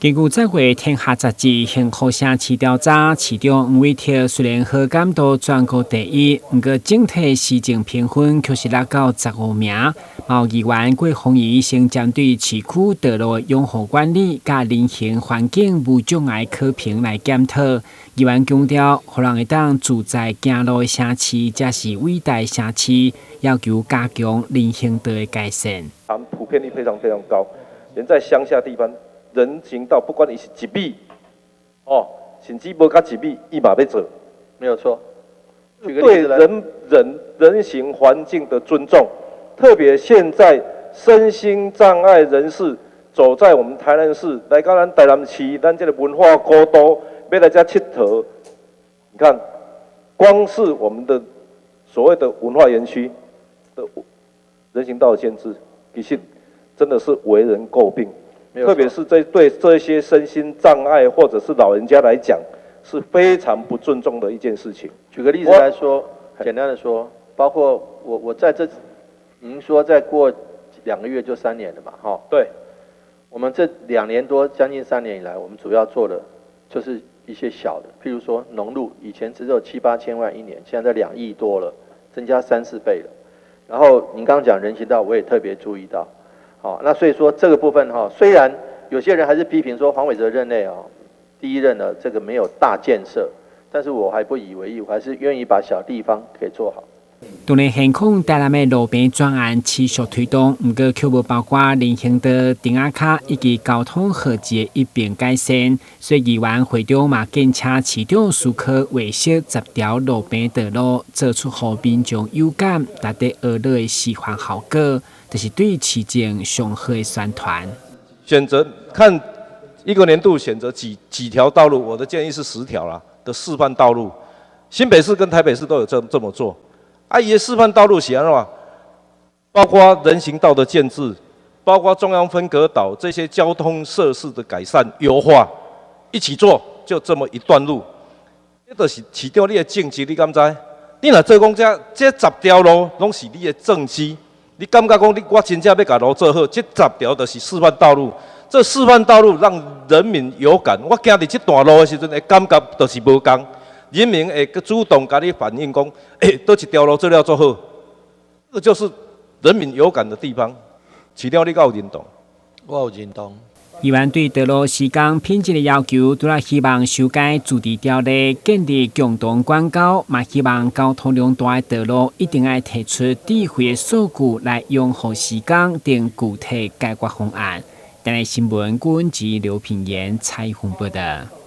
根據這回天下雜誌幸福城市調查，市長黃偉哲雖然好感度全國第一，毋過整體施政評分卻是落到15名。有議員郭鳳儀先針對市區道路養護管理佮人行環境無障礙考評來檢討。議員強調，予人會當自在行路的城市，才是偉大城市，要求加強人行道的改善。普遍率非常非常高，連在鄉下地方，人行道不管伊是1米，哦，甚至無到1米，伊嘛欲做，沒有錯。對人人人行環境的尊重，特別現在身心障礙人士走在我們台南市，來到咱台南市，咱這個文化古都，欲來遮𨑨迌，你看，光是我們的所謂的文化園區的人行道的建置，其實真的是為人詬病。特別是這對這些身心障礙或者是老人家來講，是非常不尊重的一件事情。舉個例子來說，簡單的說，包括我在這，您說再過2個月就三年了嘛，哈？對。我們這2年多將近三年以來，我們主要做的就是一些小的，譬如說農路，以前只有七八千萬一年，現在2億多了，增加三四倍了。然後您剛剛講人行道，我也特別注意到。好，那所以說這個部分哈，雖然有些人還是批評說黃偉哲任內哦，第一任呢這個沒有大建設，但是我還不以為意，我還是願意把小地方給做好。當然，現況台南的路邊專案持續推動，毋過卻無包括人行道、釘仔跤以及交通號誌一併改善。所以議員會長嘛建請市長思考劃設10條路邊道路，做出予民眾有感、值得學的示範效果，就是對市政上好的宣傳。選擇看一個年度選擇幾條道路，我的建議是10條啦的示範道路。新北市跟台北市都有這麼做。啊，伊的示範道路是按怎？包括人行道的建置，包括中央分隔島這些交通設施的改善優化，一起做，就這麼一段路。這就是市長你的政績，你敢知？你若做講這十條路攏是你的政績，你感覺講你我真正欲共路做好，這十條就是示範道路。這示範道路讓人民有感，我行佇這段路的時陣，會感覺就是無仝。人民會主動共你反映講，欸，佗一條路做了足好，這就是人民有感的地方。市長，你敢有認同？我有認同。議員對道路施工品質的要求，除了希望修改自治條例，建立共同管溝，嘛希望交通量大的道路一定愛提出智慧的數據來養護施工等具體解決方案。台視新聞，郭文吉、劉品言採訪報道。